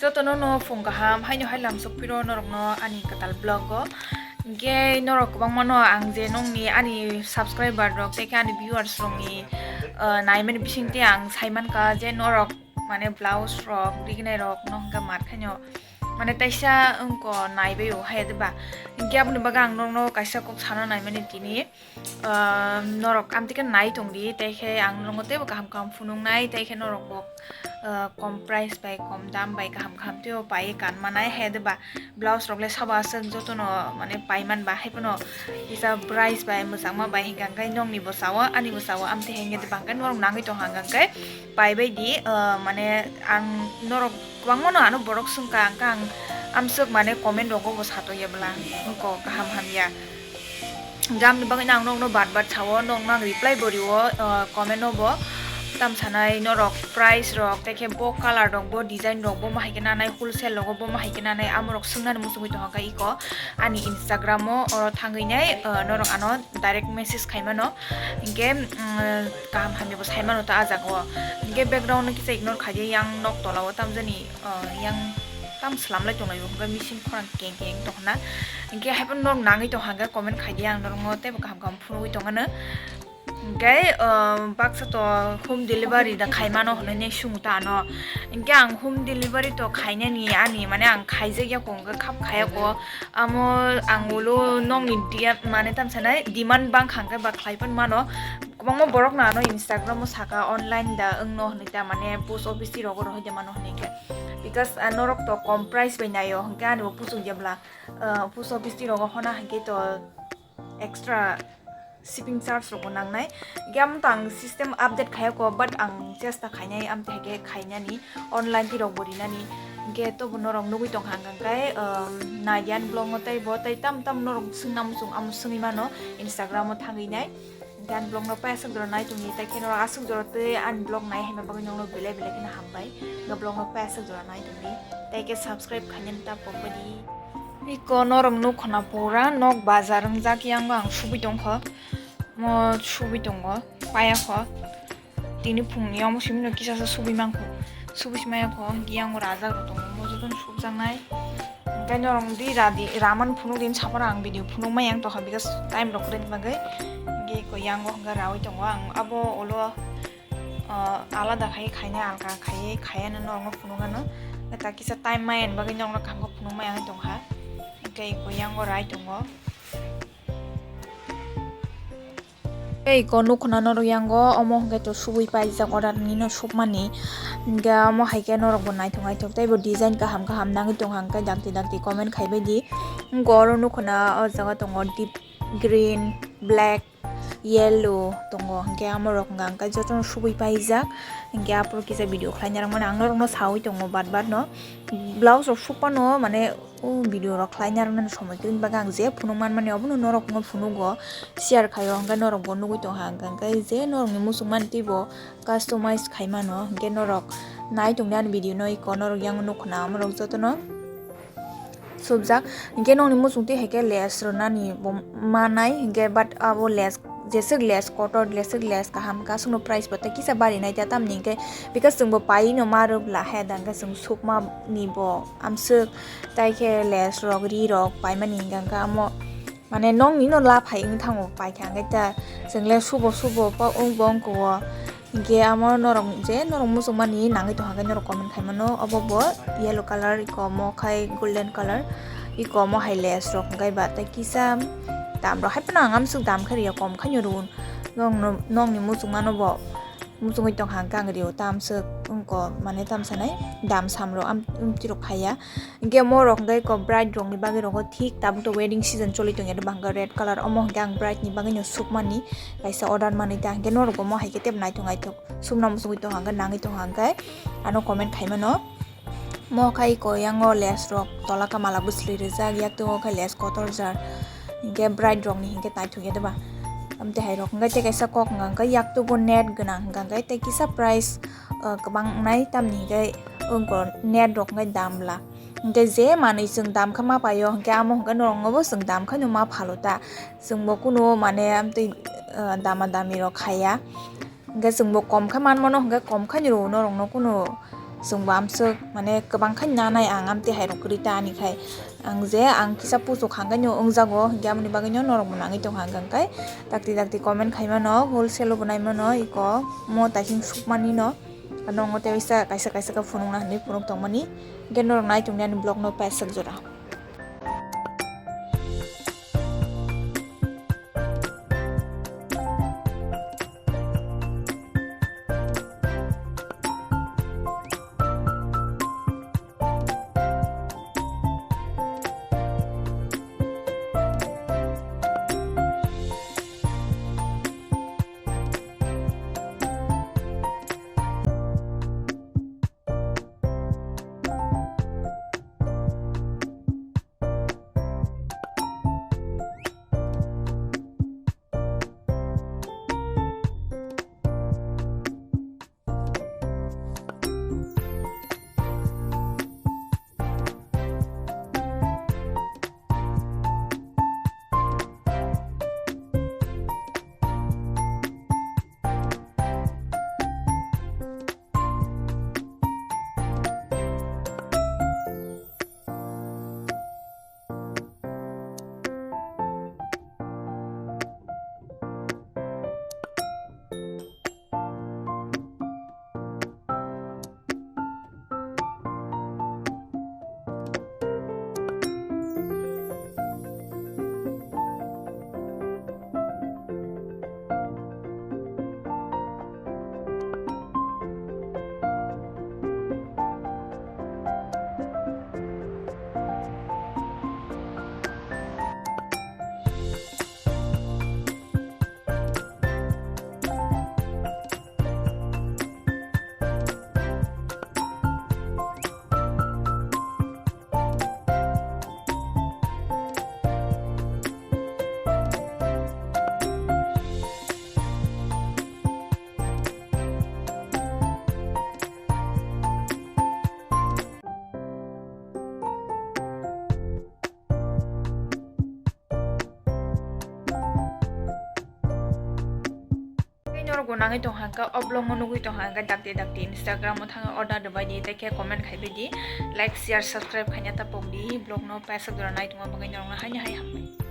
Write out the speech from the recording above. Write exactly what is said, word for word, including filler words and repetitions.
Jotono no phung kaham, haino hai lamsok phiro norokno ani kwtal vlog o. Hinkhe norok kwbangma no ang je nongni ani subscriber rok tei khe ani viewers rokni, ah, naimani bisingtwi ang saimankha je norok mane blouse rok rignai rok no hwnkhe mar khaino mane taisa wngko naibai o hai de ba. Hinkhe aboni bagwi ang norokno kaisa kok sana naimani tini. Ah, norok amtwi khe nai tongdi, tei khe ang norokno teibo kaham kaham phunuknai, tei khe norok bo, ah, kom price bai, kom dam bai kaham kaham teibo paiwi kanmanai, hai de ba blouse rok le sabo aswk jotono mane paiman ba, hai phano kisa price bai mwchangma bai hinkha khe nongni bo sao, ani bo sao, amtwi hinkhe de bangkhe norok nangwi tongkha hinkha khe paibai di, ah, mane ang norok kwbangma no ano borok swngkha, hinkhe ang amswk mane comment rogo bo satokya bwla, wngko kaham hamya. Gamni bagwi ang nokno bat bat sao, nok nang reply bo rio, ah, comment no bo. Tam sanai norok price rok, tei khe bo color rok, bo design rok, bo ma hai khe nanai wholesale rogo, bo ma hai khe nanai, amo rok swngnani muchungwi tongkha khe iko ani Instagram o, oro thangwi nai, ah, norok ano direct message khai mano. Hinkhe, mm, kaham hamya bo sai mano ta ah jaga o. Hinkhe background no kisa ignore khai di, yang nok tola o tamjani, ah, yang tam slam lai tong lai o, hinkhe machine khorang keng keng tong khna. Hinkhe hai phano norok nangwi tong kha hinkhe comment khai di, ang norokno teibo kaham kaham phunugwi tong ano. Hinkhe, ah, baksa to home delivery da khai mano hinwi swng ta ano. Hinkhe ang home delivery to khainani ani mane ang khaijak ya kho, hinkhe khap khaya kho. Amo ang ulo nokni dia mane tam sanai demand bang kha hinkhe ba khlai pan mano. Kwbangma borok no ano Instagram o saka online da wngno hinwi ta mane post office rogo rohoi de mano hinwi khe. Because, ah, norok to kom price bai naio hinkhe ani bo puchuk jebla, ah, post office rogo hona hinkhe to extra shipping charge rok bo nangnai. Hinkhe amo to ang system update khaya kho, but ang chesta khainai amtwi hai khe khainani, online twi rok bo rinani. Hinkhe tobo norok nugwi tong kha hinkhe, um, naidian vlog no tei bo tei tam tam norok swngna muchung amo swngwi mano Instagram o thangwi nai. Hinkhe ani vlog no paya swk jora nai tongdi, tei khe norok aswk jora tei ani vlog nai haima bagwi nokno belai belai kheno hambai. Hinkhe vlog no paya swk jora nai tongdi, tei khe subscribe khainani ta pokbadi. Iko norok nukho na pura nok bazar wngjak, yango ang subui tongkho, mo subui tongo, paya kho. Tini phungni omo simi no kisa sa subui mankho, subui si maya kho, hinkhe yango rajak rok tongo, mo jotono subjaknai. Hinkhe norok di radi, raman phunuk din saporo ang video phunuk maya wng tongkha, because time rok kwrwini bagwi. Hinkhe iko yango hinkhe raui tongo ang, abo ulo, ah, alada khai khainai, alka khai khaiya no norokno phunuk ano. Ta kisa time maya ni bagwi norokno kaham khe phunuk maya wng tongkha. Hinkhe iko yango rai tongo. Tei iko nukho na norok yango, omo hwnkhe to subui paijak order nino sukmani. Hinkhe omo hai khe norok bo naithok naithok tei bo design kaham kaham nangwi tongkha, hinkhe dakti dakti comment khaibai di. Hinkhe oro nukho na o jaga tongo deep green, black, yellow tongo, hinkhe amo rok hwnka hinkhe jotono subui paijak. Hinkhe aphuru kisa video khlaina rwmani ang norokno saui tongo bat bat no. Blouse rok sukphano mane o video rok khlaina rwnani somoi kwrwini bagwi ang je phunuk manmani obono norokno phunugo, share khaio, hwnkhe norokbo nugwi tongkha, hwnkhe je norokni muchungmani teibo customize khaimano, hwnkhe norok nai tongdi ani video no, iko norok yango nukho na amorok jotono subjak, hwnkhe nokni muchungtwi hai khe lace rwnani bo manai, hwnkhe but abo lace jeswk lace kotor, jeswk lace kaham, kasukno price bo tei kisa barinai ta, tamni hwnkhe because chwngbo paiwi no ma rwbwla he, da hwnkhe chwng sukmani bo amswk, tai khe lace rok, ri rok paimani hwnkhe amo, mane, nokni no la phai wng thango, paikha hwnkhe ta, chwng le subo subo pa wng bo wng kho o, hwnkhe amo norok je norok muchungmani nangwi tongkha khe norok comment khaimano, obo bo yellow colour, iko omo khai golden colour, iko omo hai lace rok hwnkhe ba tei kisa dam rok hai phano ang amswk dam khe rwya, kom khaino rw-, nokno, nokni muchungmano bo muchungwi tongkha hwnkhe ang rw-o, tamswk wngkho mane tamsanai dam sam rok am-, amtwi rok phaiya. Hwnkhe omo rok hwnkhe iko bride rokni bagwi rogo thik tabuk to wedding season choli tongya, hwnkhe red colour omo hwnkhe ang bride ni bagwino sukmani kaisa order manwi ta, hwnkhe norokbo omo hai khe teibo naithok naithok sumna muchungwi tongkha hwnkhe nangwi tongkha hwnkhe ano comment khaimano. Mo khai iko yango lace rok tola kamala bwsli rijak, yak tongo khai lace kotor jar, hinkhe bride rokni hinkhe naithokya deba. Amtwi hai rok hwnkhe tei kaisa kok hwnka hwnkhe yak tugo net gwnang hwnka hwnkhe tei kisa price, ah, kwbang wngnai, tamni hinkhe wngkor net rok hwnkhe dam bwla. Hinkhe je manwi chwng dam khe ma paio, hinkhe amo hwnkhe norokno bo chwng dam khaino ma phalo ta. Chwngbo kunu mane amtwi, ah, dama dami rok khaiya. Hwnkhe chwngbo kom khe manmano, hwnkhe kom khaino rw-o norokno kunu Chwng bo amswk mane kwbang khai nanai ang amtwi hai rok kwrwi ta ani khai. Ang je ang kisa puchuk hangkhe no wngjago, hinkhe amoni bagwi no norok bo nangwi tong hangkhe, hwnkhe dakti dakti comment khai mano, wholesale o bo nai mano, iko mo taising sukmani no. Ano ngo tei kaisa, kaisa, kaisa khe phunukna hinwi phunuk tongmani. Hinkhe norok nai tongdi ani vlog no paisajora. Tei norok bo nangwi tong hangkha, o vlog no nugwi tong hangkha, dakti dakti Instagram o thangwi order rwbai di, tei khe comment khai bai di, like, share, subscribe khaina ta pok di, vlog no paisa jora nai tongma bagwi norok no haino hai hambai.